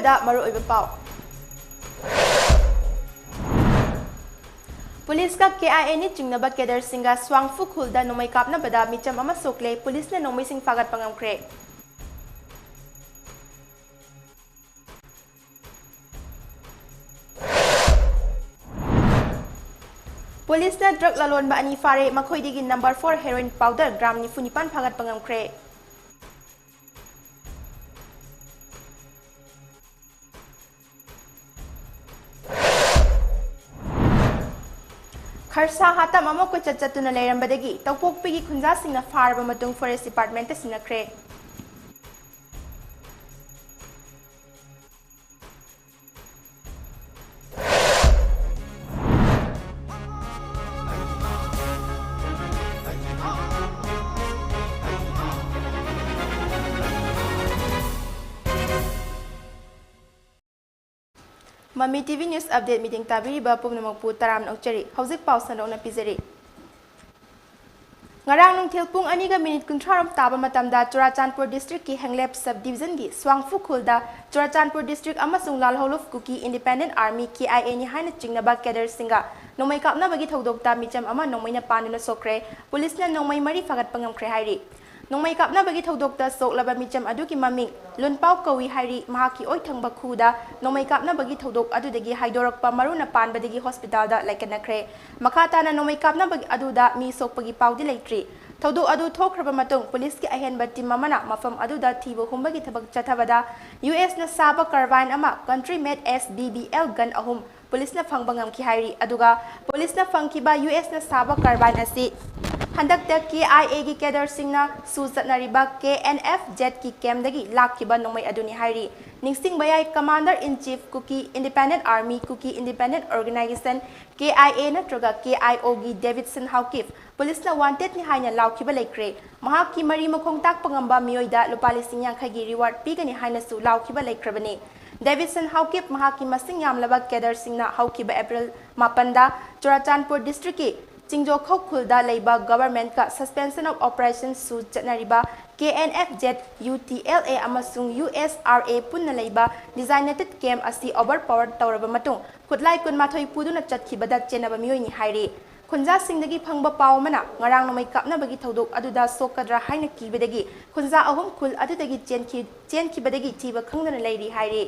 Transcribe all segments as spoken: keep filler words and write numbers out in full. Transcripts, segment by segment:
ꯗ ꯃꯔꯨꯑꯣꯏꯕ ꯄꯥꯎ꯫ ꯄꯨꯂꯤꯁꯀ ꯀꯦ ꯑꯥꯏ ꯑꯦꯅꯤ ꯆꯤꯡꯅꯕ ꯀꯦꯗꯔꯁꯤꯡꯒ ꯁ꯭ꯋꯥꯡꯐꯨ ꯈꯨꯜꯗ ꯅꯣꯡꯃꯩ ꯀꯥꯞꯅꯕꯗ ꯃꯤꯆꯝ ꯑꯃ ꯁꯣꯛꯂꯦ, ꯄꯨꯂꯤꯁꯅ ꯅꯣꯡꯃꯩꯁꯤꯡ ꯐꯥꯒꯠꯄ ꯉꯝꯈ꯭ꯔꯦ꯫ ꯄꯨꯂꯤꯁꯅ ꯗ꯭ꯔꯒ ꯂꯂꯣꯟꯕ ꯑꯅꯤ ꯐꯥꯔꯦ, ꯃꯈꯣꯏꯗꯒꯤ number four heroin powder gram ꯅꯤꯐꯨ ꯅꯤꯄꯥꯟ ꯐꯥꯒꯠꯄ ꯉꯝꯈ꯭ꯔꯦ꯫ ꯈꯔꯁꯥ ꯍꯥꯇꯝ ꯑꯃ ꯀꯣꯏꯆꯠ ꯆꯠꯇꯨꯅ ꯂꯩꯔꯝꯕꯗꯒꯤ ꯇꯧꯄꯣꯛꯄꯤꯒꯤ ꯈꯨꯟꯖꯥꯁꯤꯡꯅ ꯐꯥꯔꯕ ꯃꯇꯨꯡ Forest Departmentꯇ ꯁꯤꯟꯅꯈ꯭ꯔꯦ꯫ ꯃꯃꯤ T V News Update meeting ꯇꯥꯕꯤꯔꯤꯕ ꯄꯨꯝꯅꯃꯛꯄꯨ ꯇꯔꯥꯝꯅ ꯑꯣꯛꯆꯔꯤ꯫ ꯍꯧꯖꯤꯛ ꯄꯥꯎ ꯁꯟꯗꯣꯛꯅ ꯄꯤꯖꯔꯤ꯫ ꯉꯔꯥꯡ ꯅꯨꯡꯊꯤꯜ ꯄꯨꯡ ꯑꯅꯤꯒ minute ꯀꯨꯟꯊ꯭ꯔꯥ ꯔꯣꯝ ꯇꯥꯕ ꯃꯇꯝꯗ ꯆꯨꯔꯥꯆꯥꯟꯄꯨꯔ districtꯀꯤ ꯍꯦꯡꯂꯦꯞ sub divisionꯒꯤ ꯁ꯭ꯋꯥꯡꯐꯨ ꯈꯨꯜꯗ ꯆꯨꯔꯥꯆꯥꯟꯄꯨꯔ district ꯑꯃꯁꯨꯡ ꯂꯥꯜꯍꯧꯂꯨꯞ ꯀꯨꯀꯤ Independent Army, K I Aꯅꯤ ꯍꯥꯏꯅ ꯆꯤꯡꯅꯕ cadreꯁꯤꯡꯒ ꯅꯣꯡꯃꯩ ꯀꯥꯞꯅꯕꯒꯤ ꯊꯧꯗꯣꯛꯇ ꯃꯤꯆꯝ ꯑꯃ ꯅꯣꯡꯃꯩꯅ ꯄꯥꯟꯗꯨꯅ ꯁꯣꯛꯈ꯭ꯔꯦ꯫ ꯄꯨꯂꯤꯁꯅ ꯅꯣꯡꯃꯩ ꯃꯔꯤ ꯐꯥꯒꯠꯄ ꯉꯝꯈ꯭ꯔꯦ ꯍꯥꯏꯔꯤ꯫ ꯅꯣꯡꯃꯩ ꯀꯥꯞꯅꯕꯒꯤ ꯊꯧꯗꯣꯛꯇ ꯁꯣꯛꯂꯕ ꯃꯤꯆꯝ ꯑꯗꯨꯒꯤ ꯃꯃꯤꯡ ꯂꯨꯟꯄꯥꯎ ꯀꯧꯏ ꯍꯥꯏꯔꯤ꯫ ꯃꯍꯥꯛꯀꯤ ꯑꯣꯏꯊꯪꯕ ꯈꯨꯗ ꯅꯣꯡꯃꯩ ꯀꯥꯞꯅꯕꯒꯤ ꯊꯧꯗꯣꯛ ꯑꯗꯨꯗꯒꯤ ꯍꯥꯏꯗꯣꯔꯛꯄ ꯃꯔꯨꯅ ꯄꯥꯟꯕꯗꯒꯤ hospitalꯗ ꯂꯥꯏꯀꯠꯅꯈ꯭ꯔꯦ꯫ ꯃꯈꯥ ꯇꯥꯅ ꯅꯣꯡꯃꯩ ꯀꯥꯞꯅꯕ ꯑꯗꯨꯗ ꯃꯤ ꯁꯣꯛꯄꯒꯤ ꯄꯥꯎꯗꯤ ꯂꯩꯇ꯭ꯔꯤ꯫ ꯊꯧꯗꯣꯛ ꯑꯗꯨ ꯊꯣꯛꯈ꯭ꯔꯕ ꯃꯇꯨꯡ ꯄꯨꯂꯤꯁꯀꯤ ꯑꯍꯦꯟꯕ team ꯑꯃꯅ ꯃꯐꯝ ꯑꯗꯨꯗ ꯊꯤꯕ ꯍꯨꯝꯕꯒꯤ ꯊꯕꯛ ꯆꯠꯊꯕꯗ USꯅ ꯁꯥꯕ carbine ꯑꯃ, country made S B B L gun ꯑꯍꯨꯝ ꯄꯨꯂꯤꯁꯅ ꯐꯪꯕ ꯉꯝꯈꯤ ꯍꯥꯏꯔꯤ꯫ ꯑꯗꯨꯒ ꯄꯨꯂꯤꯁꯅ ꯐꯪꯈꯤꯕ USꯅ ꯁꯥꯕ carbine ꯑꯁꯤ ꯍꯟꯗꯛꯇ K I Aꯒꯤ cadreꯁꯤꯡꯅ ꯁꯨ ꯆꯠꯅꯔꯤꯕ K N F Zꯀꯤ campꯗꯒꯤ ꯂꯥꯛꯈꯤꯕ ꯅꯣꯡꯃꯩ ꯑꯗꯨꯅꯤ ꯍꯥꯏꯔꯤ꯫ ꯅꯤꯡꯁꯤꯡꯕ ꯌꯥꯏ, Commander in Chief Kuki Independent Army, Kuki Independent Organization, K I A ꯅꯠꯇ꯭ꯔꯒ K I Oꯒꯤ Davidson Haokip ꯄꯨꯂꯤꯁꯅ wantedꯅꯤ ꯍꯥꯏꯅ ꯂꯥꯎꯈꯤꯕ ꯂꯩꯈ꯭ꯔꯦ꯫ ꯃꯍꯥꯛꯀꯤ ꯃꯔꯤ ꯃꯈꯣꯡ ꯇꯥꯛꯄ ꯉꯝꯕ ꯃꯤꯑꯣꯏꯗ ꯂꯨꯄꯥ ꯂꯤꯁꯤꯡ ꯌꯥꯡꯈꯩꯒꯤ reward ꯄꯤꯒꯅꯤ ꯍꯥꯏꯅꯁꯨ ꯂꯥꯎꯈꯤꯕ ꯂꯩꯈ꯭ꯔꯕꯅꯤ꯫ Davidson Haokip ꯃꯍꯥꯛꯀꯤ ꯃꯁꯤꯡ ꯌꯥꯝꯂꯕ cadreꯁꯤꯡꯅ ꯍꯧꯈꯤꯕ April ꯃꯥꯄꯟꯗ ꯆꯨꯔꯥꯆꯥꯟꯄꯨꯔ districtꯀꯤ ꯆꯤꯡꯖꯣꯈꯧ ꯈꯨꯜꯗ ꯂꯩꯕ Government ꯀ Suspension of Operation ꯁꯨ ꯆꯠꯅꯔꯤꯕ K N F Z, U T L A ꯑꯃꯁꯨꯡ U S R A ꯄꯨꯟꯅ ꯂꯩꯕ Designated Camp ꯑꯁꯤ overpower ꯇꯧꯔꯕ ꯃꯇꯨꯡ ꯈꯨꯠꯂꯥꯏ ꯀꯨꯟꯃꯥꯊꯣꯏ ꯄꯨꯗꯨꯅ ꯆꯠꯈꯤꯕꯗ ꯆꯦꯟꯅꯕ ꯃꯤꯑꯣꯏꯅꯤ ꯍꯥꯏꯔꯤ꯫ ꯈꯨꯟꯖꯥꯁꯤꯡꯗꯒꯤ ꯐꯪꯕ ꯄꯥꯎ ꯑꯃꯅ ꯉꯔꯥꯡ ꯅꯣꯡꯃꯩ ꯀꯥꯞꯅꯕꯒꯤ ꯊꯧꯗꯣꯛ ꯑꯗꯨꯗ ꯁꯣꯛꯀꯗ꯭ꯔꯥ ꯍꯥꯏꯅ ꯀꯤꯕꯗꯒꯤ ꯈꯨꯟꯖꯥ ꯑꯍꯨꯝ ꯈꯨꯜ ꯑꯗꯨꯗꯒꯤ ꯆꯦꯟꯈꯤ-, ꯆꯦꯟꯈꯤꯕꯗꯒꯤ ꯊꯤꯕ ꯈꯪꯗꯅ ꯂꯩꯔꯤ ꯍꯥꯏꯔꯤ꯫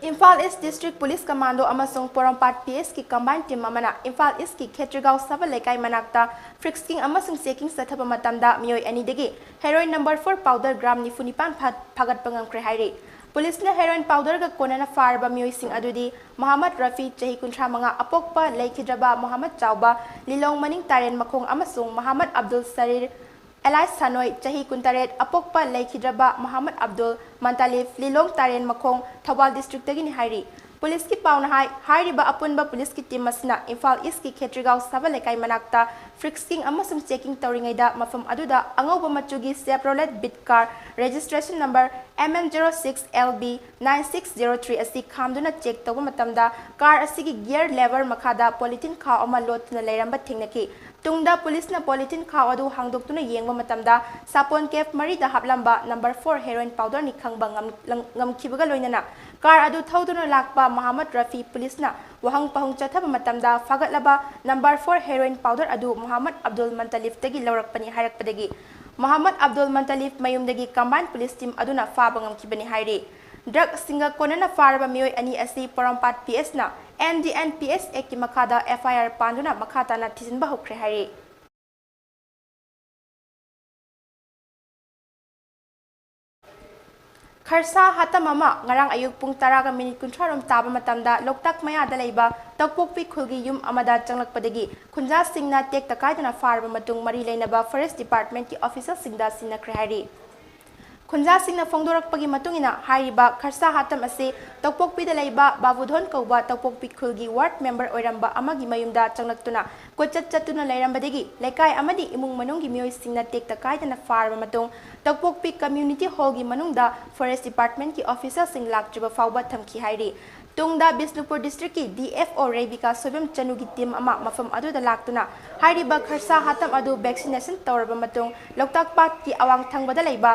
Imphal East District Police Commando ꯑꯃꯁꯨꯡ ꯄꯣꯔꯣꯝꯄꯥꯠ P S ꯀꯤ combined team ꯑꯃꯅ ꯏꯝꯐꯥꯜ East ꯀꯤ ꯈꯦꯇ꯭ꯔꯤꯒꯥꯎ ꯁꯕ ꯂꯩꯀꯥꯏ ꯃꯅꯥꯛꯇ frisking ꯑꯃꯁꯨꯡ checking ꯆꯠꯊꯕ ꯃꯇꯝꯗ ꯃꯤꯑꯣꯏ ꯑꯅꯤꯗꯒꯤ heroin number four powder gram ꯅꯤꯐꯨ ꯅꯤꯄꯥꯟ ꯐꯥ-, ꯐꯥꯒꯠꯄ ꯉꯝꯈ꯭ꯔꯦ ꯍꯥꯏꯔꯤ꯫ ꯄꯨꯂꯤꯁꯅ heroin powder ꯒ ꯀꯣꯟꯅꯅ ꯐꯥꯔꯕ ꯃꯤꯑꯣꯏꯁꯤꯡ ꯑꯗꯨꯗꯤ ꯃꯣꯍꯥꯃꯗ ꯔꯐꯤ, ꯆꯍꯤ ꯀꯨꯟꯊ꯭ꯔꯥ ꯃꯉꯥ, ꯑꯄꯣꯛꯄ ꯂꯩꯈꯤꯗ꯭ꯔꯕ ꯃꯣꯍꯥꯃꯗ ꯆꯥꯎꯕ, ꯂꯤꯂꯣꯡ ꯃꯅꯤꯡ ꯇꯥꯔꯦꯟ ꯃꯈꯣꯡ, ꯑꯃꯁꯨꯡ ꯃꯣꯍꯥꯃꯗ ꯑꯕꯗꯨꯜ ꯁꯔꯤꯔ, alias ꯁꯥꯅꯣꯏ, ꯆꯍꯤ ꯀꯨꯟꯇꯔꯦꯠ, ꯑꯄꯣꯛꯄ ꯂꯩꯈꯤꯗ꯭ꯔꯕ ꯃꯣꯍꯥꯃꯗ ꯑꯕꯗꯨꯜ ꯃꯟꯇꯥꯂꯤꯐ, ꯂꯤꯂꯣꯡ ꯇꯥꯔꯦꯟ ꯃꯈꯣꯡ, ꯊꯧꯕꯥꯜ district ꯇꯒꯤꯅꯤ ꯍꯥꯏꯔꯤ꯫ ꯄꯨꯂꯤꯁꯀꯤ ꯄꯥꯎꯅ ꯍꯥꯏ, ꯍꯥꯏꯔꯤꯕ ꯑꯄꯨꯟꯕ ꯄꯨꯂꯤꯁꯀꯤ team ꯑꯁꯤꯅ ꯏꯝꯐꯥꯜ East ꯀꯤ ꯈꯦꯇ꯭ꯔꯤꯒꯥꯎ ꯁꯕ ꯂꯩꯀꯥꯏ ꯃꯅꯥꯛꯇ frisking ꯑꯃꯁꯨꯡ checking ꯇꯧꯔꯤꯉꯩꯗ ꯃꯐꯝ ꯑꯗꯨꯗ ꯑꯉꯧꯕ ꯃꯆꯨꯒꯤ Chevrolet Beat car, registration number M N zero six L B nine six zero three ꯑꯁꯤ ꯈꯥꯝꯗꯨꯅ check ꯇꯧꯕ ꯃꯇꯝꯗ car ꯑꯁꯤꯒꯤ gear lever ꯃꯈꯥꯗ polythene ꯈꯥꯎ ꯑꯃ ꯂꯣꯠꯇꯨꯅ ꯂꯩꯔꯝꯕ ꯊꯦꯡꯅꯈꯤ꯫ ꯇꯨꯡꯗ ꯄꯨꯂꯤꯁꯅ polythene ꯈꯥꯎ ꯑꯗꯨ ꯍꯥꯡꯗꯣꯛꯇꯨꯅ ꯌꯦꯡꯕ ꯃꯇꯝꯗ ꯁꯥꯄꯣꯟ case ꯃꯔꯤꯗ ꯍꯥꯞꯂꯝꯕ number four heroin powder ꯅꯤ ꯈꯪꯕ ꯉꯝ-, ꯂꯪ-, ꯉꯝꯈꯤꯕꯒ ꯂꯣꯏꯅꯅ car ꯑꯗꯨ ꯊꯧꯗꯨꯅ ꯂꯥꯛꯄ ꯃꯣꯍꯥꯃꯗ ꯔꯐꯤ ꯄꯨꯂꯤꯁꯅ ꯋꯥꯍꯪ ꯄꯥꯎꯍꯪ ꯆꯠꯊꯕ ꯃꯇꯝꯗ ꯐꯥꯒꯠꯂꯕ number four heroin powder ꯑꯗꯨ ꯃꯣꯍꯥꯃꯗ ꯑꯕꯗꯨꯜ ꯃꯟꯇꯂꯤꯐꯇꯒꯤ ꯂꯧꯔꯛꯄꯅꯤ ꯍꯥꯏꯔꯛꯄꯗꯒꯤ ꯃꯣꯍꯥꯃꯗ ꯑꯕꯗꯨꯜ ꯃꯟꯇꯂꯤꯐ ꯃꯌꯨꯝꯗꯒꯤ combined police team ꯑꯗꯨꯅ ꯐꯥꯕ ꯉꯝꯈꯤꯕꯅꯤ ꯍꯥꯏꯔꯤ꯫ Drug ꯁꯤꯡꯒ ꯀꯣꯟꯅꯅ ꯐꯥꯔꯕ ꯃꯤꯑꯣꯏ ꯑꯅꯤ ꯑꯁꯤ ꯄꯣꯔꯣꯝꯄꯥꯠ P S ꯅ N D N P S Act ꯀꯤ ꯃꯈꯥꯗ F I R ꯄꯥꯟꯗꯨꯅ ꯃꯈꯥ ꯇꯥꯅ ꯊꯤꯖꯤꯟꯕ ꯍꯧꯈ꯭ꯔꯦ ꯍꯥꯏꯔꯤ꯫ ꯈꯔꯁꯥ ꯍꯥꯇꯝ ꯑꯃ ꯉꯔꯥꯡ ꯑꯌꯨꯛ ꯄꯨꯡ ꯇꯔꯥꯒ minute ꯀꯨꯟꯊ꯭ꯔꯥ ꯔꯣꯝ ꯇꯥꯕ ꯃꯇꯝꯗ ꯂꯣꯛꯇꯥꯛ ꯃꯌꯥꯗ ꯂꯩꯕ ꯇꯧꯄꯣꯛꯄꯤ ꯈꯨꯜꯒꯤ ꯌꯨꯝ ꯑꯃꯗ ꯆꯪꯂꯛꯄꯗꯒꯤ ꯈꯨꯟꯖꯥꯁꯤꯡꯅ ꯇꯦꯛꯇ ꯀꯥꯏꯗꯅ ꯐꯥꯔꯕ ꯃꯇꯨꯡ ꯃꯔꯤ ꯂꯩꯅꯕ Forest Department ꯀꯤ official ꯁꯤꯡꯗ ꯁꯤꯟꯅꯈ꯭ꯔꯦ ꯍꯥꯏꯔꯤ꯫ ꯈꯨꯟꯖꯥꯁꯤꯡꯅ ꯐꯣꯡꯗꯣꯔꯛꯄꯒꯤ ꯃꯇꯨꯡ ꯏꯟꯅ, ꯍꯥꯏꯔꯤꯕ ꯈꯔꯁꯥ ꯍꯥꯇꯝ ꯑꯁꯤ ꯇꯧꯄꯣꯛꯄꯤꯗ ꯂꯩꯕ ꯕꯥꯕꯨꯙꯣꯟ ꯀꯧꯕ ꯇꯧꯄꯣꯛꯄꯤ ꯈꯨꯜꯒꯤ ꯋꯥꯔꯗ ꯃꯦꯝꯕꯔ ꯑꯣꯏꯔꯝꯕ ꯑꯃꯒꯤ ꯃꯌꯨꯝꯗ ꯆꯪꯂꯛꯇꯨꯅ ꯀꯣꯏꯆꯠ ꯆꯠꯇꯨꯅ ꯂꯩꯔꯝꯕꯗꯒꯤ ꯂꯩꯀꯥꯏ ꯑꯃꯗꯤ ꯏꯃꯨꯡ ꯃꯅꯨꯡꯒꯤ ꯃꯤꯑꯣꯏꯁꯤꯡꯅ ꯇꯦꯛꯇ ꯀꯥꯏꯗꯅ ꯐꯥꯔꯕ ꯃꯇꯨꯡ, ꯇꯧꯄꯣꯛꯄꯤ ꯀꯝꯃ꯭ꯌꯨꯅꯤꯇꯤ ꯍꯣꯜꯒꯤ ꯃꯅꯨꯡꯗ ꯐꯣꯔꯦꯁ ꯗꯤꯄꯥꯔꯠꯃꯦꯟꯠꯀꯤ ꯑꯣꯐꯤꯁꯔꯁꯤꯡ ꯂꯥꯛꯇ꯭ꯔꯤꯕ ꯐꯥꯎꯕ ꯊꯝꯈꯤ ꯍꯥꯏꯔꯤ꯫ ꯇꯨꯡꯗ ꯕꯤꯁꯅꯨꯄꯨꯔ ꯗꯤꯁꯇ꯭ꯔꯤꯛꯀꯤ D F O Rebika Soibam ꯆꯅꯨꯒꯤ team ꯑꯃ ꯃꯐꯝ ꯑꯗꯨꯗ ꯂꯥꯛꯇꯨꯅ ꯍꯥꯏꯔꯤꯕ ꯈꯔꯁꯥ ꯍꯥꯇꯝ ꯑꯗꯨ ꯚꯦꯛꯁꯤꯅꯦꯁꯟ ꯇꯧꯔꯕ ꯃꯇꯨꯡ, ꯂꯣꯛꯇꯥꯛ ꯄꯥꯠꯀꯤ ꯑꯋꯥꯡ ꯊꯪꯕꯗ ꯂꯩꯕ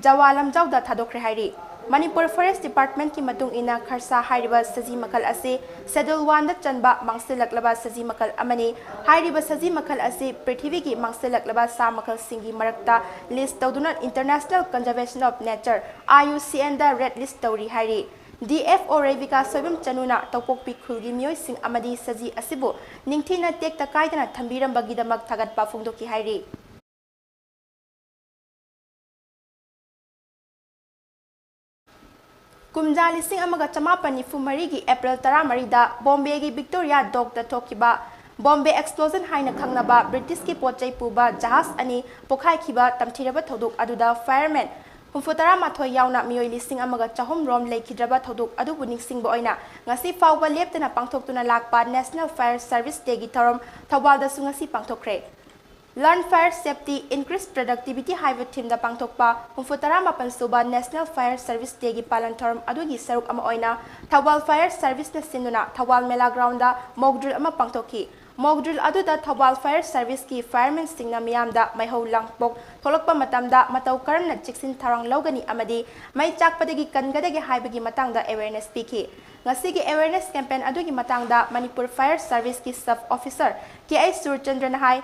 ꯖꯋꯥ ꯂꯝꯖꯥꯎꯗ ꯊꯥꯗꯣꯛꯈ꯭ꯔꯦ ꯍꯥꯏꯔꯤ꯫ ꯃꯅꯤꯄꯨꯔ ꯐꯣꯔꯦꯁ ꯗꯤꯄꯥꯔꯠꯃꯦꯟꯠꯀꯤ ꯃꯇꯨꯡ ꯏꯟꯅ, ꯈꯔꯁꯥ ꯍꯥꯏꯔꯤꯕ ꯁꯖꯤ ꯃꯈꯜ ꯑꯁꯤ ꯁꯦꯗꯨꯜ ꯋꯥꯟꯗ ꯆꯟꯕ ꯃꯥꯡꯁꯤꯜꯂꯛꯂꯕ ꯁꯖꯤ ꯃꯈꯜ ꯑꯃꯅꯤ꯫ ꯍꯥꯏꯔꯤꯕ ꯁꯖꯤ ꯃꯈꯜ ꯑꯁꯤ ꯄ꯭ꯔꯤꯊꯤꯕꯤꯒꯤ ꯃꯥꯡꯁꯤꯜꯂꯛꯂꯕ ꯁꯥ ꯃꯈꯜꯁꯤꯡꯒꯤ ꯃꯔꯛꯇ ꯂꯤꯁ ꯇꯧꯗꯨꯅ International Conservation of Nature, I U C N, the red list ꯇꯧꯔꯤ ꯍꯥꯏꯔꯤ꯫ D F O Rebika Soibam ꯆꯅꯨꯅ ꯇꯧꯄꯣꯛꯄꯤ ꯈꯨꯜꯒꯤ ꯃꯤꯑꯣꯏꯁꯤꯡ ꯑꯃꯗꯤ ꯁꯖꯤ ꯑꯁꯤꯕꯨ ꯅꯤꯡꯊꯤꯅ ꯇꯦꯛꯇ ꯀꯥꯏꯗꯅ ꯊꯝꯕꯤꯔꯝꯕꯒꯤꯗꯃꯛ ꯊꯥꯒꯠꯄ ꯐꯣꯡꯗꯣꯛꯈꯤ ꯍꯥꯏꯔꯤ꯫ ꯀꯨꯝꯖꯥ ꯂꯤꯁꯤꯡ ꯑꯃꯒ ꯆꯃꯥꯄꯟ ꯅꯤꯐꯨ ꯃꯔꯤꯒꯤ ꯑꯦꯄ꯭ꯔꯤꯜ ꯇꯔꯥꯃꯔꯤꯗ ꯕꯣꯝꯕꯦꯒꯤ ꯚꯤꯛꯇꯣꯔꯤꯌꯥ ꯗꯣꯛꯇ ꯊꯣꯛꯈꯤꯕ ꯕꯣꯝꯕꯦ ꯑꯦꯛꯁꯄ꯭ꯂꯣꯖꯟ ꯍꯥꯏꯅ ꯈꯪꯅꯕ ꯕ꯭ꯔꯤꯇꯤꯁꯀꯤ ꯄꯣꯠ ꯆꯩ ꯄꯨꯕ ꯖꯍꯥꯖ ꯑꯅꯤ ꯄꯣꯈꯥꯏꯈꯤꯕ ꯇꯝꯊꯤꯔꯕ ꯊꯧꯗꯣꯛ ꯑꯗꯨꯗ ꯐꯥꯌꯔꯃꯦꯟ ꯍꯨꯝꯐꯨꯇꯔꯥ ꯃꯥꯊꯣꯏ ꯌꯥꯎꯅ ꯃꯤꯑꯣꯏ ꯂꯤꯁꯤꯡ ꯑꯃꯒ ꯆꯍꯨꯝ ꯔꯣꯝ ꯂꯩꯈꯤꯗ꯭ꯔꯕ ꯊꯧꯗꯣꯛ ꯑꯗꯨꯕꯨ ꯅꯤꯡꯁꯤꯡꯕ ꯑꯣꯏꯅ ꯉꯁꯤ ꯐꯥꯎꯕ ꯂꯦꯞꯇꯅ ꯄꯥꯡꯊꯣꯛꯇꯨꯅ ꯂꯥꯛꯄ National Fire Service Dayꯒꯤ ꯊꯧꯔꯝ ꯊꯧꯕꯥꯜꯗꯁꯨ ꯉꯁꯤ ꯄꯥꯡꯊꯣꯛꯈ꯭ꯔꯦ꯫ Learn Fire Safety, Increase Productivity ꯍꯥꯏꯕ ꯊꯤꯝꯗ ꯄꯥꯡꯊꯣꯛꯄ ꯍꯨꯝꯐꯨꯇꯔꯥ ꯃꯥꯄꯟ ꯁꯨꯕ National Fire Service Dayꯒꯤ ꯄꯥꯂꯟ ꯊꯧꯔꯝ ꯑꯗꯨꯒꯤ ꯁꯔꯨꯛ ꯑꯃ ꯑꯣꯏꯅ ꯊꯧꯕꯥꯜ ꯐꯥꯌꯔ ꯁꯔꯚꯤꯁꯅ ꯁꯤꯟꯗꯨꯅ ꯊꯧꯕꯥꯜ ꯃꯦꯂꯥ ꯒ꯭ꯔꯥꯎꯟꯗ ꯃꯣꯛ ꯗ꯭ꯔꯤꯜ ꯑꯃ ꯄꯥꯡꯊꯣꯛꯈꯤ꯫ ꯃꯣꯛ ꯗ꯭ꯔꯤꯜ ꯑꯗꯨꯗ ꯊꯧꯕꯥꯜ ꯐꯥꯌꯔ ꯁꯔꯚꯤꯁꯀꯤ ꯐꯥꯌꯔꯃꯦꯟꯁꯤꯡꯅ ꯃꯤꯌꯥꯝꯗ ꯃꯩꯍꯧ ꯂꯥꯡꯄꯣꯛ ꯊꯣꯛꯂꯛꯄ ꯃꯇꯝꯗ ꯃꯇꯧ ꯀꯔꯝꯅ ꯆꯦꯛꯁꯤꯟ ꯊꯧꯔꯥꯡ ꯂꯧꯒꯅꯤ ꯑꯃꯗꯤ ꯃꯩ ꯆꯥꯛꯄꯗꯒꯤ ꯀꯟꯒꯗꯒꯦ ꯍꯥꯏꯕꯒꯤ ꯃꯇꯥꯡꯗ ꯑꯦꯋꯦꯔꯅꯦꯁ ꯄꯤꯈꯤ꯫ ꯉꯁꯤꯒꯤ ꯑꯦꯋꯦꯔꯅꯦꯁ ꯀꯦꯝꯄꯦꯟ ꯑꯗꯨꯒꯤ ꯃꯇꯥꯡꯗ ꯃꯅꯤꯄꯨꯔ ꯐꯥꯌꯔ ꯁꯔꯚꯤꯁꯀꯤ ꯁꯕ ꯑꯣꯐꯤꯁꯔ ꯀꯦ ꯑꯩꯆ ꯁꯨꯔꯆꯟꯗ꯭ꯔꯅ ꯍꯥꯏ,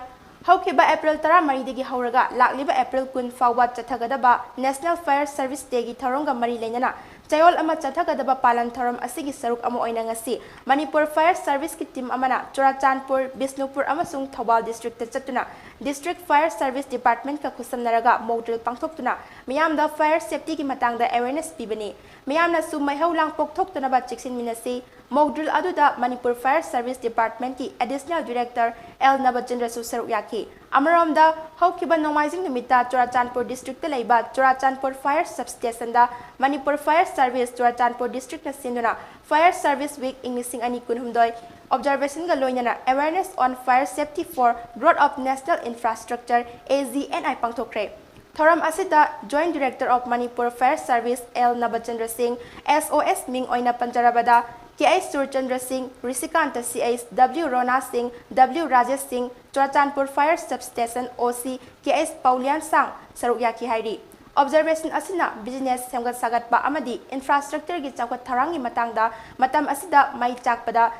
ꯍꯧꯈꯤꯕ ꯑꯦꯄ꯭ꯔꯤꯜ ꯇꯔꯥꯃꯔꯤꯗꯒꯤ ꯍꯧꯔꯒ ꯂꯥꯛꯂꯤꯕ ꯑꯦꯄ꯭ꯔꯤꯜ ꯀꯨꯟ ꯐꯥꯎꯕ ꯆꯠꯊꯒꯗꯕ National Fire Service Dayꯒꯤ ꯊꯧꯔꯝꯒ ꯃꯔꯤ ꯂꯩꯅꯅ ꯆꯌꯣꯜ ꯑꯃ ꯆꯠꯊꯒꯗꯕ ꯄꯥꯂꯟ ꯊꯧꯔꯝ ꯑꯁꯤꯒꯤ ꯁꯔꯨꯛ ꯑꯃ ꯑꯣꯏꯅ ꯉꯁꯤ ꯃꯅꯤꯄꯨꯔ ꯐꯥꯌꯔ ꯁꯔꯚꯤꯁꯀꯤ ꯇꯤꯝ ꯑꯃꯅ ꯆꯨꯔꯥꯆꯥꯟꯄꯨꯔ, ꯕꯤꯁꯅꯨꯄꯨꯔ ꯑꯃꯁꯨꯡ ꯊꯧꯕꯥꯜ ꯗꯤꯁꯇ꯭ꯔꯤꯛꯇ ꯆꯠꯇꯨꯅ ꯗꯤꯁꯇ꯭ꯔꯤꯛ ꯐꯥꯌꯔ ꯁꯔꯚꯤꯁ ꯗꯤꯄꯥꯔꯠꯃꯦꯟꯠꯀ ꯈꯨꯠꯁꯝꯅꯔꯒ ꯃꯣꯛ ꯗ꯭ꯔꯤꯜ ꯄꯥꯡꯊꯣꯛꯇꯨꯅ ꯃꯤꯌꯥꯝꯗ ꯐꯥꯌꯔ ꯁꯦꯐꯇꯤꯒꯤ ꯃꯇꯥꯡꯗ ꯑꯦꯋꯦꯔꯅꯦꯁ ꯄꯤꯕꯅꯤ꯫ ꯃꯤꯌꯥꯝꯅꯁꯨ ꯃꯩꯍꯧ ꯂꯥꯡꯄꯣꯛ ꯊꯣꯛꯇꯅꯕ ꯆꯦꯛꯁꯤꯟꯃꯤꯟꯅꯁꯤ꯫ ꯃꯣꯛ ꯗ꯭ꯔꯤꯜ ꯑꯗꯨꯗ ꯃꯅꯤꯄꯨꯔ ꯐꯥꯌꯔ ꯁꯔꯚꯤꯁ ꯗꯤꯄꯥꯔꯠꯃꯦꯟꯠꯀꯤ ꯑꯦꯗꯤꯁꯅꯦꯜ ꯗꯤꯔꯦꯛꯇꯔ ꯑꯦꯜ ꯅꯕꯆꯟꯗ꯭ꯔꯁꯨ ꯁꯔꯨꯛ ꯌꯥꯈꯤ꯫ ꯑꯃꯔꯣꯝꯗ, ꯍꯧꯈꯤꯕ ꯅꯣꯡꯃꯥꯏꯖꯤꯡ ꯅꯨꯃꯤꯠꯇ ꯆꯨꯔꯥꯆꯥꯟꯄꯨꯔ districtꯇ ꯂꯩꯕ Churachandpur Fire Substationꯗ Manipur Fire Service Churachandpur districtꯅ ꯁꯤꯟꯗꯨꯅ Fire Service Week ꯏꯪ ꯂꯤꯁꯤꯡ ꯑꯅꯤ ꯀꯨꯟꯍꯨꯝꯗꯣꯏ observationꯒ ꯂꯣꯏꯅꯅ Awareness on Fire Safety for Growth of National Infrastructure, AGNI ꯄꯥꯡꯊꯣꯛꯈ꯭ꯔꯦ꯫ ꯊꯧꯔꯝ ꯑꯁꯤꯗ Joint Director of Manipur Fire Service L ꯅꯕꯆꯟꯗ꯭ꯔ ꯁꯤꯡ, SOS ꯃꯤꯡ ꯑꯣꯏꯅ ꯄꯟꯖꯔꯕꯗ, KH ꯁꯨꯔꯆꯟꯗ꯭ꯔ ꯁꯤꯡ, ꯔꯤꯁꯤꯀꯥꯟꯇ CH, W ꯔꯣꯅꯥ ꯁꯤꯡ, W ꯔꯥꯖꯦꯁ ꯁꯤꯡ, Churachandpur Fire Substation OC KH ꯄꯥꯎꯂꯤꯌꯥꯟ ꯁꯥꯡ ꯁꯔꯨꯛ ꯌꯥꯈꯤ ꯍꯥꯏꯔꯤ꯫ Observation ꯑꯁꯤꯅ business ꯁꯦꯝꯒꯠ ꯁꯥꯒꯠꯄ ꯑꯃꯗꯤ infrastructureꯒꯤ ꯆꯥꯎꯈꯠ ꯊꯧꯔꯥꯡꯒꯤ ꯃꯇꯥꯡꯗ ꯃꯇꯝ ꯑꯁꯤꯗ ꯃꯩ ꯆꯥꯛꯄꯗ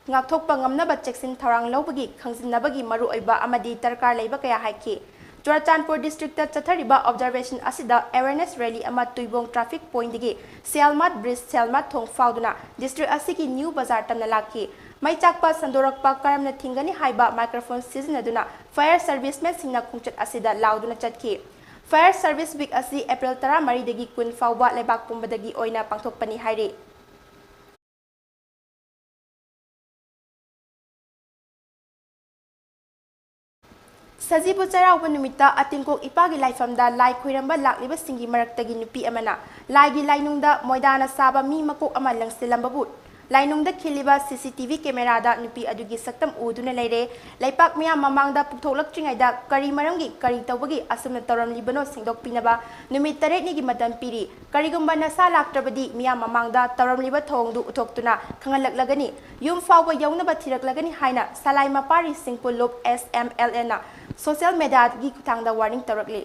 ꯉꯥꯛꯊꯣꯛꯄ ꯉꯝꯅꯕ ꯆꯦꯛꯁꯤꯟ ꯊꯧꯔꯥꯡ ꯂꯧꯕꯒꯤ ꯈꯪꯖꯤꯟꯅꯕꯒꯤ ꯃꯔꯨꯑꯣꯏꯕ ꯑꯃꯗꯤ ꯗꯔꯀꯥꯔ ꯂꯩꯕ ꯀꯌꯥ ꯍꯥꯏꯈꯤ꯫ ꯆꯨꯔꯥꯆꯥꯟꯄꯨꯔ districtꯇ ꯆꯠꯊꯔꯤꯕ observation ꯑꯁꯤꯗ awareness rally ꯑꯃ ꯇꯨꯏꯕꯣꯡ traffic pointꯗꯒꯤ ꯁꯤꯌꯥꯜꯃꯥꯠ bridge, ꯁꯤꯌꯥꯜꯃꯥꯠ ꯊꯣꯡ ꯐꯥꯎꯗꯨꯅ district ꯑꯁꯤꯒꯤ New Bazar ꯇꯝꯅ ꯂꯥꯛꯈꯤ꯫ ꯃꯩ ꯆꯥꯛꯄ ꯁꯟꯗꯣꯔꯛꯄ ꯀꯔꯝꯅ ꯊꯤꯡꯒꯅꯤ ꯍꯥꯏꯕ microphone ꯁꯤꯖꯤꯟꯅꯗꯨꯅ fire servicemenꯁꯤꯡꯅ ꯈꯣꯡꯆꯠ ꯑꯁꯤꯗ ꯂꯥꯎꯗꯨꯅ ꯆꯠꯈꯤ꯫ Fire Service Week ꯑꯁꯤ April ꯇꯔꯥꯃꯔꯤꯗꯒꯤ ꯀꯨꯟ ꯐꯥꯎꯕ ꯂꯩꯕꯥꯛ ꯄꯨꯝꯕꯗꯒꯤ ꯑꯣꯏꯅ ꯄꯥꯡꯊꯣꯛꯄꯅꯤ ꯍꯥꯏꯔꯤ꯫ ꯁꯖꯤꯕꯨ ꯆꯩꯔꯥꯎꯕ ꯅꯨꯃꯤꯠꯇ ꯑꯇꯤꯡꯀꯣꯛ ꯏꯄꯥꯒꯤ ꯂꯥꯏꯐꯝꯗ ꯂꯥꯏ ꯈꯣꯏꯔꯝꯕ ꯂꯥꯛꯂꯤꯕꯁꯤꯡꯒꯤ ꯃꯔꯛꯇꯒꯤ ꯅꯨꯄꯤ ꯑꯃꯅ ꯂꯥꯏꯒꯤ ꯂꯥꯏꯅꯨꯡꯗ ꯃꯣꯏꯗꯥꯅ ꯁꯥꯕ ꯃꯤ ꯃꯀꯣꯛ ꯑꯃ ꯂꯪꯁꯤꯜꯂꯝꯕꯕꯨ ꯂꯥꯏꯅꯨꯡꯗ ꯈꯤꯜꯂꯤꯕ CCTV cameraꯗ ꯅꯨꯄꯤ ꯑꯗꯨꯒꯤ ꯁꯛꯇꯝ ꯎꯗꯨꯅ ꯂꯩꯔꯦ꯫ ꯂꯩꯄꯥꯛ ꯃꯤꯌꯥꯝ ꯃꯃꯥꯡꯗ ꯄꯨꯊꯣꯛꯂꯛꯇ꯭ꯔꯤꯉꯩꯗ ꯀꯔꯤ ꯃꯔꯝꯒꯤ, ꯀꯔꯤ ꯇꯧꯕꯒꯤ ꯑꯁꯨꯝꯅ ꯇꯧꯔꯝꯂꯤꯕꯅꯣ ꯁꯦꯡꯗꯣꯛꯄꯤꯅꯕ ꯅꯨꯃꯤꯠ ꯇꯔꯦꯠꯅꯤꯒꯤ ꯃꯇꯝ ꯄꯤꯔꯤ꯫ ꯀꯔꯤꯒꯨꯝꯕ ꯅꯁꯥ ꯂꯥꯛꯇ꯭ꯔꯕꯗꯤ ꯃꯤꯌꯥꯝ ꯃꯃꯥꯡꯗ ꯇꯧꯔꯝꯂꯤꯕ ꯊꯧꯑꯣꯡꯗꯨ ꯎꯠꯊꯣꯛꯇꯨꯅ ꯈꯪꯍꯜꯂꯛꯂꯒꯅꯤ꯫ ꯌꯨꯝ ꯐꯥꯎꯕ ꯌꯧꯅꯕ ꯊꯤꯔꯛꯂꯒꯅꯤ ꯍꯥꯏꯅ ꯁꯂꯥꯏ ꯃꯄꯥꯔꯤ ꯁꯤꯡꯄꯨ ꯂꯨꯞ SMLAꯅ social mediaꯒꯤ ꯈꯨꯠꯊꯥꯡꯗ warning ꯇꯧꯔꯛꯂꯤ꯫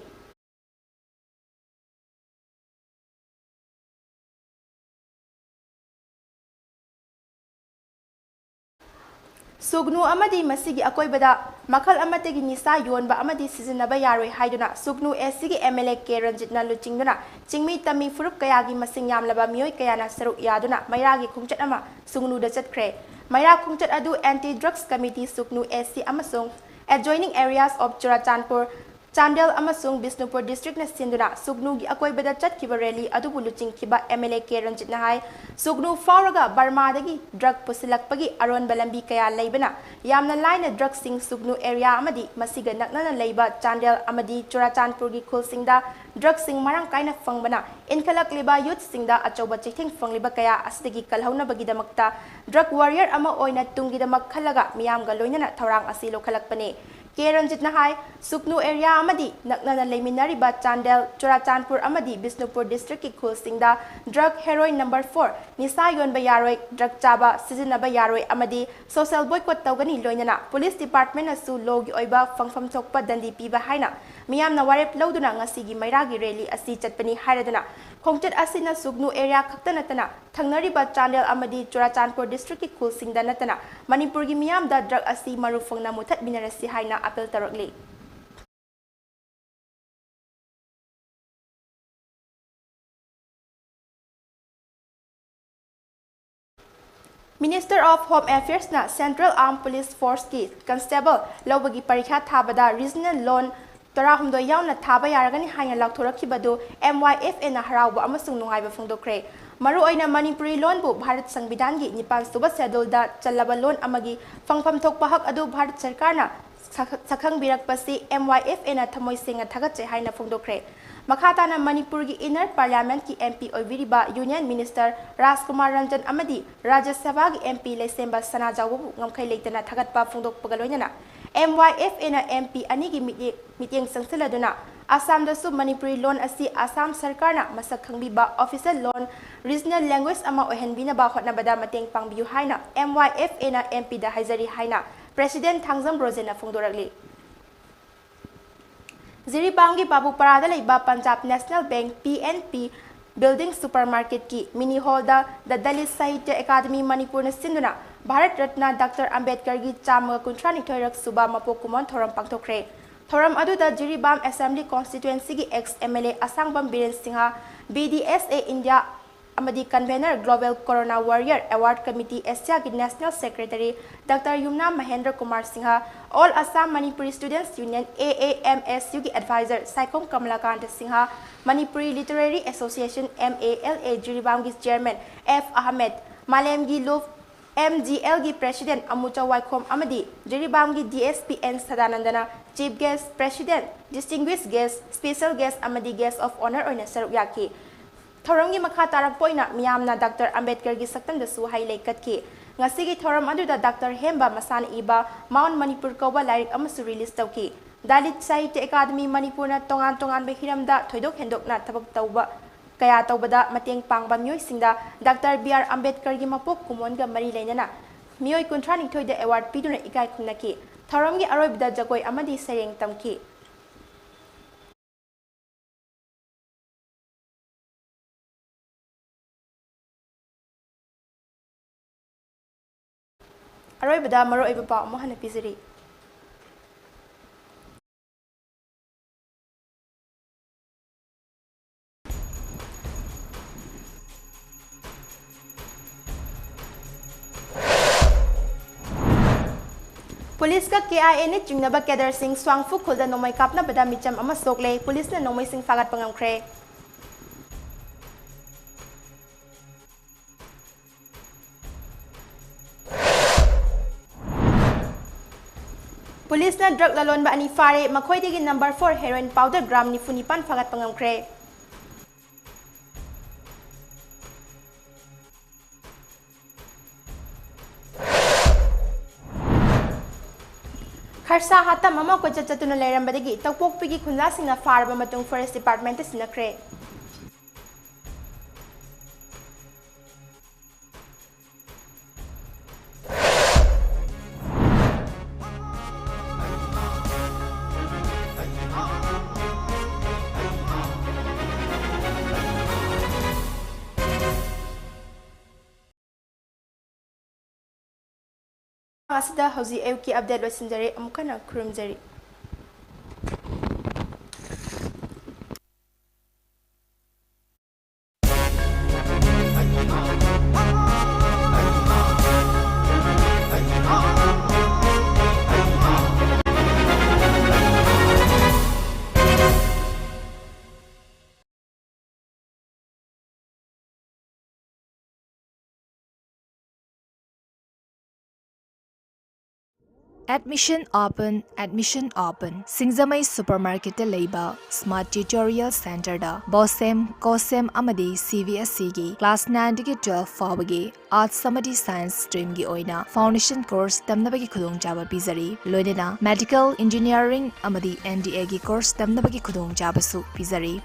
ꯁꯨꯒꯅꯨ ꯑꯃꯗꯤ ꯃꯁꯤꯒꯤ ꯑꯀꯣꯏꯕꯗ ꯃꯈꯜ ꯑꯃꯠꯇꯒꯤ ꯅꯤꯁꯥ ꯌꯣꯟꯕ ꯑꯃꯗꯤ ꯁꯤꯖꯤꯟꯅꯕ ꯌꯥꯔꯣꯏ ꯍꯥꯏꯗꯨꯅ ꯁꯨꯒꯅꯨ ACꯒꯤ MLA ꯀꯦ ꯔꯟꯖꯤꯠꯅ ꯂꯨꯆꯤꯡꯗꯨꯅ ꯆꯤꯡꯃꯤ ꯇꯝꯃꯤ ꯐꯨꯔꯨꯞ ꯀꯌꯥꯒꯤ ꯃꯁꯤꯡ ꯌꯥꯝꯂꯕ ꯃꯤꯑꯣꯏ ꯀꯌꯥꯅ ꯁꯔꯨꯛ ꯌꯥꯗꯨꯅ ꯃꯩꯔꯥꯒꯤ ꯈꯣꯡꯆꯠ ꯑꯃ ꯁꯨꯒꯅꯨꯗ ꯆꯠꯈ꯭ꯔꯦ꯫ ꯃꯩꯔꯥ ꯈꯣꯡꯆꯠ ꯑꯗꯨ Anti Drugs Committee ꯁꯨꯒꯅꯨ AC ꯑꯃꯁꯨꯡ adjoining areas of Churachandpur Chandel ꯑꯃꯁꯨꯡ ꯕꯤꯁꯅꯨꯄꯨꯔ ꯗꯤꯁꯇ꯭ꯔꯤꯛꯅ ꯁꯤꯟꯗꯨꯅ ꯁꯨꯒꯅꯨꯒꯤ ꯑꯀꯣꯏꯕꯗ ꯆꯠꯈꯤꯕ ꯔꯦꯂꯤ ꯑꯗꯨꯕꯨ ꯂꯨꯆꯤꯡꯈꯤꯕ ꯑꯦꯝ ꯑꯦꯜ ꯑꯦ ꯀꯦ ꯔꯟꯖꯤꯠꯅ ꯍꯥꯏ, ꯁꯨꯒꯅꯨ ꯐꯥꯎꯔꯒ ꯕꯔꯃꯥꯗꯒꯤ ꯗ꯭ꯔꯒ ꯄꯨꯁꯤꯜꯂꯛꯄꯒꯤ ꯑꯔꯣꯟꯕ ꯂꯝꯕꯤ ꯀꯌꯥ ꯂꯩꯕꯅ ꯌꯥꯝꯅ ꯂꯥꯏꯅ ꯗ꯭ꯔꯒꯁꯤꯡ ꯁꯨꯒꯅꯨ ꯑꯦꯔꯤꯌꯥ ꯑꯃꯗꯤ ꯃꯁꯤꯒ ꯅꯛꯅꯅ ꯂꯩꯕ ꯆꯥꯟꯗꯦꯜ ꯑꯃꯗꯤ ꯆꯨꯔꯥꯆꯥꯟꯄꯨꯔꯒꯤ ꯈꯨꯜꯁꯤꯡꯗ ꯗ꯭ꯔꯒꯁꯤꯡ ꯃꯔꯥꯡ ꯀꯥꯏꯅ ꯐꯪꯕꯅ ꯏꯟꯈꯠꯂꯛꯂꯤꯕ ꯌꯨꯠꯁꯤꯡꯗ ꯑꯆꯧꯕ ꯆꯩꯊꯦꯡ ꯐꯪꯂꯤꯕ ꯀꯌꯥ ꯑꯁꯤꯗꯒꯤ ꯀꯜꯍꯧꯅꯕꯒꯤꯗꯃꯛꯇ ꯗ꯭ꯔꯒ ꯋꯥꯔꯤꯌꯔ ꯑꯃ ꯑꯣꯏꯅ ꯇꯨꯡꯒꯤꯗꯃꯛ ꯈꯜꯂꯒ ꯃꯤꯌꯥꯝꯒ ꯂꯣꯏꯅꯅ ꯊꯧꯔꯥꯡ ꯑꯁꯤ ꯂꯧꯈꯠꯂꯛꯄꯅꯤ꯫ ꯀꯦ ꯔꯟꯖꯤꯠꯅ ꯍꯥꯏ, ꯁꯨꯒꯅꯨ ꯑꯦꯔꯤꯌꯥ ꯑꯃꯗꯤ ꯅꯛꯅꯅ ꯂꯩꯃꯤꯟꯅꯔꯤꯕ ꯆꯥꯟꯗꯦꯜ, ꯆꯨꯔꯥꯆꯥꯟꯄꯨꯔ ꯑꯃꯗꯤ ꯕꯤꯁꯅꯨꯄꯨꯔ ꯗꯤꯁꯇ꯭ꯔꯤꯛꯀꯤ ꯈꯨꯜꯁꯤꯡꯗ ꯗ꯭ꯔꯒ ꯍꯦꯔꯣꯏꯟ ꯅꯝꯕꯔ ꯐꯣꯔ, ꯅꯤꯁꯥ ꯌꯣꯟꯕ ꯌꯥꯔꯣꯏ, ꯗ꯭ꯔꯒ ꯆꯥꯕ, ꯁꯤꯖꯤꯟꯅꯕ ꯌꯥꯔꯣꯏ ꯑꯃꯗꯤ ꯁꯣꯁꯦꯜ ꯕꯣꯏꯀꯣꯠ ꯇꯧꯒꯅꯤ, ꯂꯣꯏꯅꯅ ꯄꯨꯂꯤꯁ ꯗꯤꯄꯥꯔꯠꯃꯦꯟꯅꯁꯨ ꯂꯣꯒꯤ ꯑꯣꯏꯕ ꯐꯪꯐꯝ ꯊꯣꯛꯄ ꯗꯟꯗꯤ ꯄꯤꯕ ꯍꯥꯏꯅ ꯃꯤꯌꯥꯝꯅ ꯋꯥꯔꯦꯞ ꯂꯧꯗꯨꯅ ꯉꯁꯤꯒꯤ ꯃꯩꯔꯥꯒꯤ ꯔꯦꯂꯤ ꯑꯁꯤ ꯆꯠꯄꯅꯤ ꯍꯥꯏꯔꯗꯨꯅ, ꯈꯣꯡꯆꯠ ꯑꯁꯤꯅ ꯁꯨꯒꯅꯨ ꯑꯦꯔꯤꯌꯥ ꯈꯛꯇ ꯅꯠꯇꯅ ꯊꯪꯅꯔꯤꯕ ꯆꯥꯟꯗꯦꯜ ꯑꯃꯗꯤ ꯆꯨꯔꯥꯆꯥꯟꯄꯨꯔ ꯗꯤꯁꯇ꯭ꯔꯤꯛꯀꯤ ꯈꯨꯜꯁꯤꯡꯗ ꯅꯠꯇꯅ ꯃꯅꯤꯄꯨꯔꯒꯤ ꯃꯤꯌꯥꯝꯗ ꯗ꯭ꯔꯒ ꯑꯁꯤ ꯃꯔꯨ ꯐꯪꯅ ꯃꯨꯊꯠꯃꯤꯟꯅꯔꯁꯤ ꯍꯥꯏꯅ ꯑꯥꯄꯤꯜ ꯇꯧꯔꯛꯂꯤ꯫ Minister of Home Affairsꯅ Central Armed Police Forceꯀꯤ constable ꯂꯧꯕꯒꯤ ꯄꯔꯤꯈ꯭ꯌꯥ ꯊꯥꯕꯗ regional loan ꯇꯔꯥꯍꯨꯝꯗꯣꯏ ꯌꯥꯎꯅ ꯊꯥꯕ ꯌꯥꯔꯒꯅꯤ ꯍꯥꯏꯅ ꯂꯥꯎꯊꯣꯔꯛꯈꯤꯕꯗꯨ M Y F Aꯅ ꯍꯔꯥꯎꯕ ꯑꯃꯁꯨꯡ ꯅꯨꯡꯉꯥꯏꯕ ꯐꯣꯡꯗꯣꯛꯈ꯭ꯔꯦ꯫ ꯃꯔꯨꯑꯣꯏꯅ ꯃꯅꯤꯄꯨꯔꯤ ꯂꯣꯟꯕꯨ ꯚꯥꯔꯠ ꯁꯪꯕꯤꯙꯥꯟꯒꯤ ꯅꯤꯄꯥꯟ ꯁꯨꯕ schedule ꯗ ꯆꯜꯂꯕ ꯂꯣꯟ ꯑꯃꯒꯤ ꯐꯪꯐꯝ ꯊꯣꯛꯄ ꯍꯛ ꯑꯗꯨ ꯚꯥꯔꯠ ꯁꯔꯀꯥꯔꯅ ꯁꯛ-, ꯁꯛꯈꯪꯕꯤꯔꯛꯄꯁꯤ M Y F Aꯅ ꯊꯃꯣꯏ ꯁꯦꯡꯅ ꯊꯥꯒꯠꯆꯩ ꯍꯥꯏꯅ ꯐꯣꯡꯗꯣꯛꯈ꯭ꯔꯦ꯫ ꯃꯈꯥ ꯇꯥꯅ ꯃꯅꯤꯄꯨꯔꯒꯤ Inner Parliamentꯀꯤ M P ꯑꯣꯏꯕꯤꯔꯤꯕ Union Minister ꯔꯥꯖꯀꯨꯃꯥꯔ ꯔꯟꯖꯟ ꯑꯃꯗꯤ ꯔꯥꯖ꯭ꯌ ꯁꯚꯥꯒꯤ M P ꯂꯩꯁꯦꯝꯕ ꯁꯅꯥꯖꯥꯎꯕꯕꯨ ꯉꯝꯈꯩ ꯂꯩꯇꯅ ꯊꯥꯒꯠꯄ ꯐꯣꯡꯗꯣꯛꯄꯒ ꯂꯣꯏꯅꯅ M Y F Aꯅ M P ꯑꯅꯤꯒꯤ ꯃꯤꯠꯌꯦꯡ, ꯃꯤꯠꯌꯦꯡ ꯆꯪꯁꯤꯜꯂꯗꯨꯅ ꯑꯁꯥꯝꯗꯁꯨ ꯃꯅꯤꯄꯨꯔꯤ ꯂꯣꯟ ꯑꯁꯤ ꯑꯁꯥꯝ ꯁꯔꯀꯥꯔꯅ ꯃꯁꯛ ꯈꯪꯕꯤꯕ official loan, regional language ꯑꯃ ꯑꯣꯏꯍꯟꯕꯤꯅꯕ ꯍꯣꯠꯅꯕꯗ ꯃꯇꯦꯡ ꯄꯥꯡꯕꯤꯌꯨ ꯍꯥꯏꯅ M Y F Aꯅ M Pꯗ ꯍꯥꯏꯖꯔꯤ ꯍꯥꯏꯅ President ꯊꯥꯡꯖꯝ ꯕ꯭ꯔꯣꯖꯦꯟꯅ ꯐꯣꯡꯗꯣꯔꯛꯂꯤ꯫ ꯖꯤꯔꯤꯕꯥꯝꯒꯤ ꯕꯥꯕꯨꯄꯥꯔꯥꯗ ꯂꯩꯕ Punjab National Bank P N B Building Supermarketꯀꯤ mini hallꯗ The Dalit Sahitya Academy ꯃꯅꯤꯄꯨꯔꯅ ꯁꯤꯟꯗꯨꯅ ꯚꯥꯔꯠ ꯔꯠꯅ ꯗꯥꯛꯇꯔ ꯑꯝꯕꯦꯗꯀꯔꯒꯤ ꯆꯥꯝꯃꯒ ꯀꯨꯟꯊ꯭ꯔꯥꯅꯤꯊꯣꯏꯔꯛ ꯁꯨꯕ ꯃꯄꯣꯛ ꯀꯨꯝꯑꯣꯟ ꯊꯧꯔꯝ ꯄꯥꯡꯊꯣꯛꯈ꯭ꯔꯦ꯫ ꯊꯧꯔꯝ ꯑꯗꯨꯗ Jiribam Assembly Constituencyꯒꯤ ex M L A ꯑꯁꯥꯡꯕꯝ Biren Singh, B D S A India ꯑꯃꯗꯤ convenor Global Corona Warrior Award Committee Asiaꯒꯤ National Secretary Doctor Yumnam Mahendra Kumar Singh, All Assam Manipuri Students Union, A A M S Uꯒꯤ advisor Saikhom ꯀꯃꯂꯥꯀꯥꯟꯇ Singh, Manipuri Literary Association, M A L A, ꯖꯤꯔꯤꯕꯥꯝꯒꯤ chairman F Ahmed, ꯃꯥꯂꯦꯝꯒꯤ ꯂꯨꯞ M G Lꯒꯤ president Amuchou ꯋꯥꯏꯈꯣꯝ ꯑꯃꯗꯤ ꯖꯤꯔꯤꯕꯥꯝꯒꯤ D S P N ꯁꯗꯥꯅꯟꯗꯅ chief guest, president, distinguished guest, special guest ꯑꯃꯗꯤ guest of honour ꯑꯣꯏꯅ ꯁꯔꯨꯛ ꯌꯥꯈꯤ꯫ ꯊꯧꯔꯝꯒꯤ ꯃꯈꯥ ꯇꯥꯔꯛꯄ ꯑꯣꯏꯅ ꯃꯤꯌꯥꯝꯅ ꯗꯥꯛꯇꯔ ꯑꯝꯕꯦꯗꯀꯔꯒꯤ ꯁꯛꯇꯝꯗꯁꯨ ꯍꯩ ꯂꯩ ꯀꯠꯈꯤ꯫ ꯉꯁꯤꯒꯤ ꯊꯧꯔꯝ ꯑꯗꯨꯗ ꯗꯥꯛꯇꯔ ꯍꯦꯝꯕ ꯃꯁꯥꯅ ꯏꯕ Mount Manipur ꯀꯧꯕ ꯂꯥꯏꯔꯤꯛ ꯑꯃꯁꯨ release ꯇꯧꯈꯤ꯫ ꯗꯥꯂꯤꯠ ꯁꯥꯍꯤꯇ꯭ꯌ ꯑꯦꯀꯥꯗꯃꯤ ꯃꯅꯤꯄꯨꯔꯅ ꯇꯣꯉꯥꯟ ꯇꯣꯉꯥꯟꯕ ꯍꯤꯔꯝꯗ ꯊꯣꯏꯗꯣꯛ ꯍꯦꯟꯗꯣꯛꯅ ꯊꯕꯛ ꯇꯧꯕ, ꯀꯌꯥ ꯇꯧꯕꯗ ꯃꯇꯦꯡ ꯄꯥꯡꯕ ꯃꯤꯑꯣꯏꯁꯤꯡꯗ ꯗꯥꯛꯇꯔ B R ꯑꯝꯕꯦꯗꯀꯔꯒꯤ ꯃꯄꯣꯛ ꯀꯨꯝꯑꯣꯟꯒ ꯃꯔꯤ ꯂꯩꯅꯅ ꯃꯤꯑꯣꯏ ꯀꯨꯟꯊ꯭ꯔꯥꯅꯤꯊꯣꯏꯗ award ꯄꯤꯗꯨꯅ ꯏꯀꯥꯏ ꯈꯨꯝꯅꯈꯤ꯫ ꯊꯧꯔꯝꯒꯤ ꯑꯔꯣꯏꯕꯗ ꯖꯒꯣꯏ ꯑꯃꯗꯤ ꯁꯩꯔꯦꯡ ꯇꯝꯈꯤ꯫ ꯑꯔꯣꯏꯕꯗ ꯃꯔꯨꯑꯣꯏꯕ ꯄꯥꯎ ꯑꯃꯨꯛ ꯍꯟꯅ ꯄꯤꯖꯔꯤ꯫ ꯄꯨꯂꯤꯁꯀ K I A ꯅ ꯆꯤꯡꯅꯕ cadreꯁꯤꯡ ꯁ꯭ꯋꯥꯡꯐꯨ ꯈꯨꯜꯗ ꯅꯣꯡꯃꯩ ꯀꯥꯞꯅꯕꯗ ꯃꯤꯆꯝ ꯑꯃ ꯁꯣꯛꯂꯦ꯫ ꯄꯨꯂꯤꯁꯅ ꯅꯣꯡꯃꯩꯁꯤꯡ ꯐꯥꯒꯠꯄ ꯉꯝꯈ꯭ꯔꯦ꯫ ꯄꯨꯂꯤꯁꯅ drug ꯂꯂꯣꯟꯕ ꯑꯅꯤ ꯐꯥꯔꯦ꯫ ꯃꯈꯣꯏꯗꯒꯤ number four heroin powder gram ꯅꯤꯐꯨ ꯅꯤꯄꯥꯟ ꯐꯥꯒꯠꯄ ꯉꯝꯈ꯭ꯔꯦ꯫ ꯈꯔꯁꯥ ꯍꯥꯇꯝ ꯑꯃ ꯀꯣꯏꯆꯠ ꯆꯠꯇꯨꯅ ꯂꯩꯔꯝꯕꯗꯒꯤ ꯇꯧꯄꯣꯛꯄꯤꯒꯤ ꯈꯨꯟꯖꯥꯁꯤꯡꯅ ꯐꯥꯔꯕ ꯃꯇꯨꯡ Forest Departmentꯇ ꯁꯤꯟꯅꯈ꯭ꯔꯦ꯫ ꯑꯁꯤꯗ ꯍꯧꯖꯤꯛ ꯑꯌꯨꯛꯀꯤ update ꯂꯣꯏꯁꯤꯟꯖꯔꯦ꯫ ꯑꯃꯨꯛ ꯍꯟꯅ ꯈꯨꯔꯨꯝꯖꯔꯤ꯫ Admission open, admission open. ꯁꯤꯡꯖꯃꯩ ꯁꯨꯄꯔꯃꯥꯔꯀꯦꯠꯇ ꯂꯩꯕ ꯁ꯭ꯃꯥꯔꯠ ꯇ꯭ꯌꯨꯇꯣꯔꯤꯌꯦꯜ ꯁꯦꯟꯇꯔꯗ ꯕꯣꯁꯦꯝ, ꯀꯣꯁꯦꯝ ꯑꯃꯗꯤ ꯁꯤ ꯕꯤ ꯑꯦꯁ ꯏꯒꯤ ꯀ꯭ꯂꯥꯁ ꯅꯥꯏꯟꯗꯒꯤ ꯇꯨꯋꯦꯜꯐ ꯐꯥꯎꯕꯒꯤ ꯑꯥꯔꯠꯁ ꯑꯃꯗꯤ ꯁꯥꯏꯟꯁ ꯁ꯭ꯇ꯭ꯔꯤꯝꯒꯤ ꯑꯣꯏꯅ ꯐꯥꯎꯟꯗꯦꯁꯟ ꯀꯣꯔꯁ ꯇꯝꯅꯕꯒꯤ ꯈꯨꯗꯣꯡꯆꯥꯕ ꯄꯤꯖꯔꯤ꯫ ꯂꯣꯏꯅꯅ ꯃꯦꯗꯤꯀꯦꯜ, ꯏꯟꯖꯤꯅꯤꯌꯥꯔꯤꯡ ꯑꯃꯗꯤ ꯑꯦꯟ ꯗꯤ ꯑꯦꯒꯤ ꯀꯣꯔꯁ ꯇꯝꯅꯕꯒꯤ ꯈꯨꯗꯣꯡꯆꯥꯕꯁꯨ ꯄꯤꯖꯔꯤ꯫